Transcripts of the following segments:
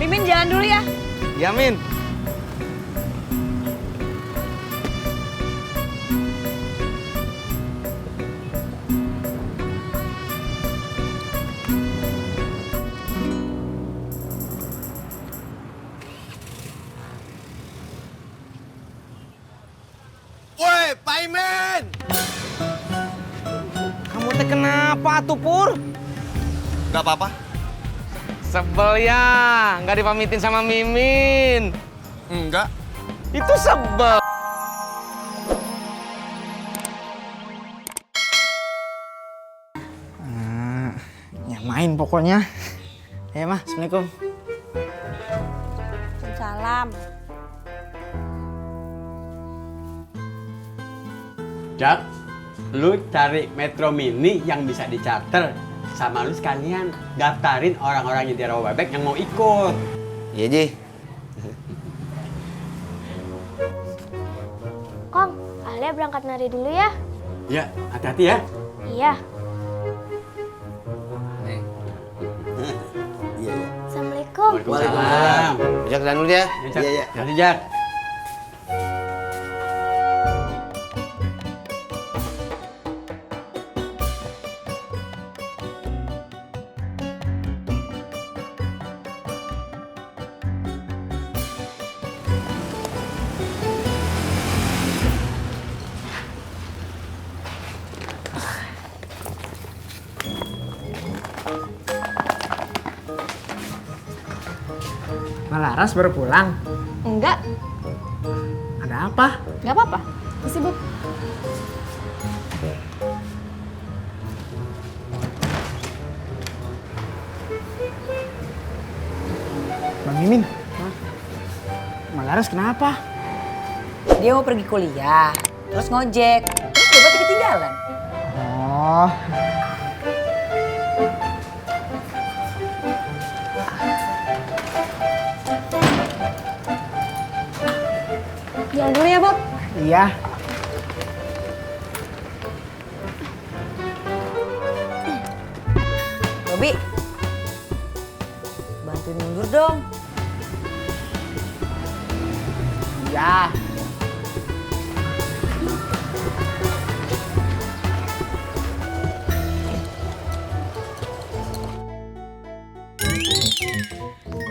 Mimin jalan dulu ya. Ya, Min. Woi, Pak Imin! Kamu teh kenapa tuh, Pur? Gak apa-apa. Sebel ya, nggak dipamitin sama Mimin. Enggak. Itu sebel. Ya main pokoknya. Ya, Mah. Assalamualaikum. Salam. Jak, lu cari Metro Mini yang bisa dicarter. Sama lu sekalian daftarin orang-orang yang di Rawa Bebek yang mau ikut. Iya, Ji. Kong, Alia berangkat nari dulu ya. Ya, hati-hati ya. Iya. Iya, iya. Assalamualaikum. Waalaikumsalam. Jak, jalan dulu ya. Jak. Iya, iya. Hati, Jak. Malaras baru pulang. Enggak, Ada apa? enggak apa-apa. Sibuk. Bang Mimin. Malaras kenapa? Dia mau pergi kuliah, terus ngojek, terus tiba-tiba ketinggalan. Oh. Jalan dulu ya, Bob. Iya. Bobi, bantuin mundur dong. Iya.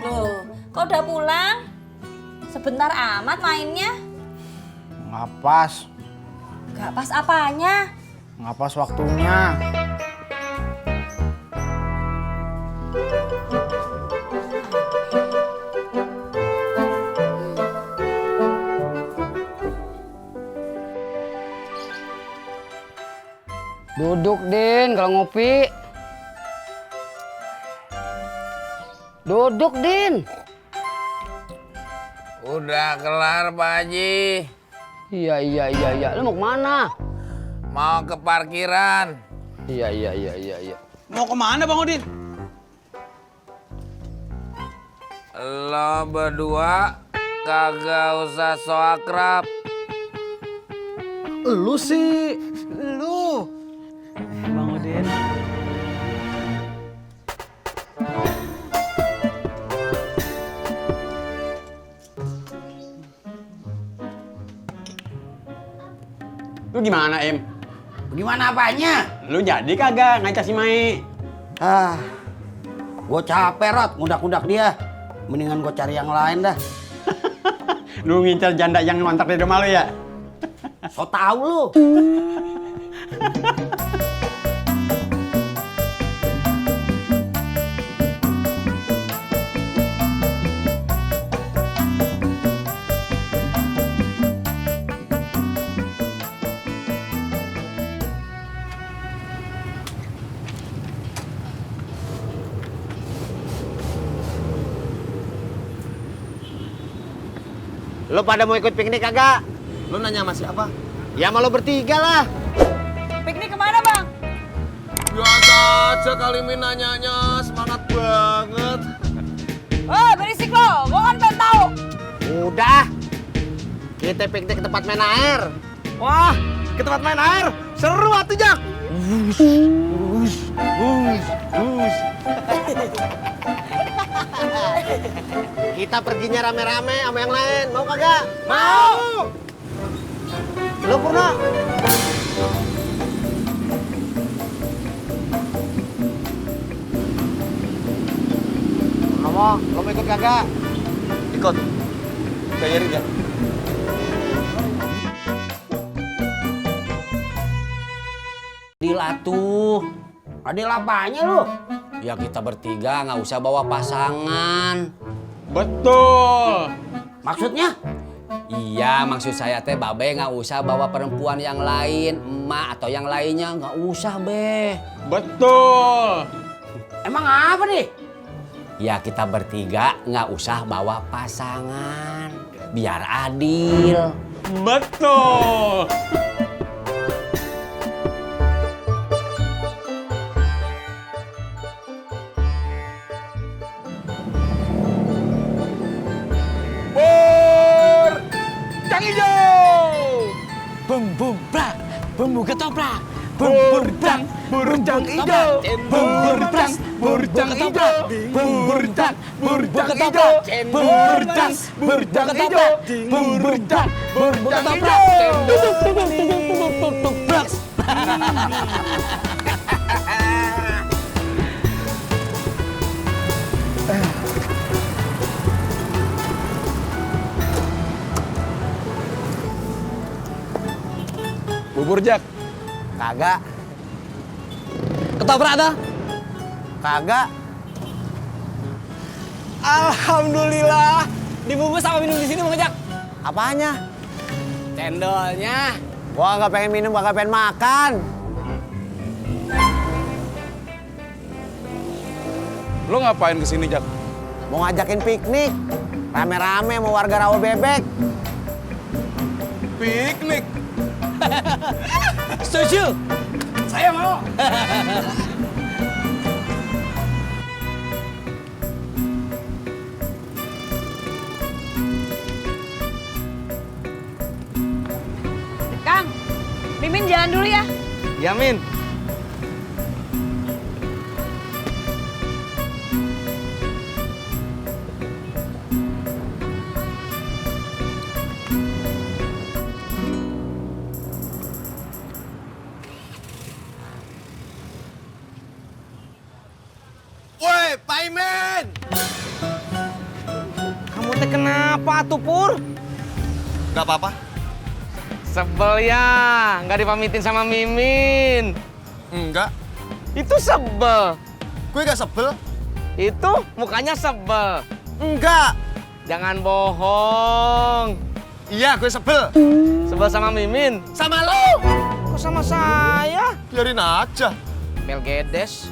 Loh, kok udah pulang? Sebentar amat mainnya. Nggak pas. Gak pas apanya? Nggak pas waktunya. Duduk, Din, kalau ngopi. Duduk, Din. Udah kelar, Pak Haji. Iya. Lu mau kemana? Mau ke parkiran. Iya. Mau kemana, Bang Udin? Lo berdua kagak usah so akrab. Lu sih. Lu. Bang Udin. Lu gimana, Em? Gimana apanya? Lu jadi kagak ngajak si Mai? Gue capek, Rot. Ngudak-ngudak dia. Mendingan gue cari yang lain dah. Lu ngincar janda yang ngontrak di rumah lu ya? So tau lu. Lu pada mau ikut piknik kagak? Lu nanya sama siapa? Ya sama lu bertiga lah. Piknik kemana, Bang? Biasa aja kali Min nanyanya. Semangat banget. Oh, berisik lo. Gua kan pengen tahu. Udah. Kita piknik ke tempat main air. Wah, ke tempat main air. Seru atuh, Jak. Kita perginya rame-rame sama yang lain. Mau kagak? Mau! Lu Purno? Ngomong, lo mau ikut kagak? Ikut. Bayarin ya. Adil atuh. Adil apanya lu? Ya kita bertiga nggak usah bawa pasangan. Betul. Maksudnya? Iya, maksud saya teh Babe nggak usah bawa perempuan yang lain, emak atau yang lainnya nggak usah be. Betul. Emang apa nih? Ya kita bertiga nggak usah bawa pasangan, biar adil. Betul. Pur! Cang hijau! Bum bum brak, bumbu ketoprak. Burcang, burcang hijau! Burcang, burcang hijau! Burcang, burcang hijau! Burcang, burcang hijau! Burcang, burcang hijau! Bubur Jak. Kagak. Ketoprak dah. Kagak. Alhamdulillah. Dibungkus sama minum di sini Bang Ojak. Apanya? Cendolnya. Gua nggak pengen minum, nggak pengen makan. Lo ngapain kesini, Jak? Mau ngajakin piknik. Rame-rame mau warga Rawa Bebek. Piknik. Setuju. Saya mau. Kang, Mimin jalan dulu ya. Yamin. Woi, Pak Imen! Kamu teh kenapa tuh Pur? Gak apa-apa. Sebel ya, nggak dipamitin sama Mimin. Enggak. Itu sebel. Gue gak sebel. Itu mukanya sebel. Enggak. Jangan bohong. Iya, gue sebel. Sebel sama Mimin. Sama lo! Kok sama saya? Biarin aja. Melgedes.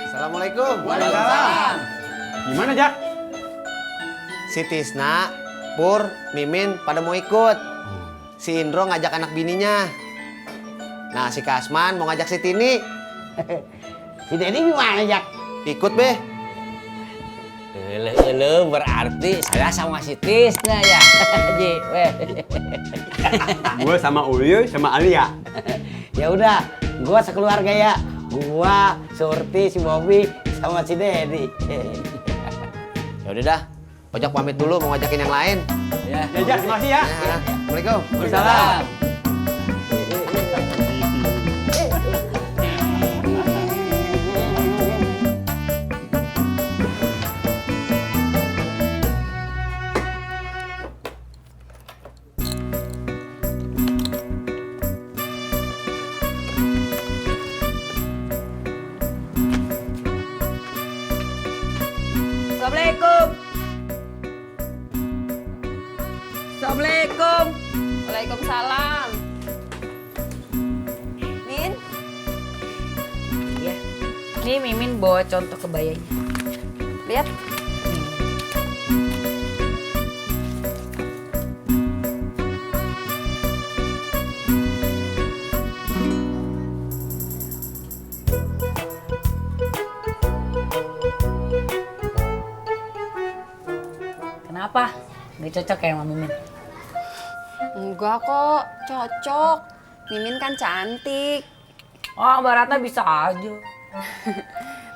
Assalamualaikum. Waalaikumsalam. Gimana Jak? Si Tisna, Pur, Mimin pada mau ikut. Si Indro ngajak anak bininya. Nah, si Kasman mau ngajak si Tini. Si Dedi gimana, Jak? Ikut, Be. Ele berarti saya sama si Tisna ya. Ji, weh. Gue sama Uyuy sama Alia. Ya udah, gua sekeluarga ya. Gua, Surti, si Bobby, sama si Dedi. Ya udah dah. Ojak pamit dulu mau ngajakin yang lain. Ya. Ya Jak, terima kasih ya. Ya, Assalamualaikum. Waalaikumsalam. Assalamualaikum. Assalamualaikum. Waalaikumsalam. Min. Iya. Nih Mimin bawa contoh kebayanya. Lihat. Nggak cocok ya sama Mimin? Enggak kok, cocok. Mimin kan cantik. Oh, Mbak Ratna bisa aja.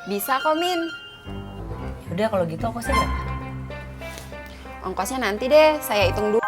Bisa kok, Min. Yaudah kalau gitu aku sih. Ongkosnya nanti deh, saya hitung dulu.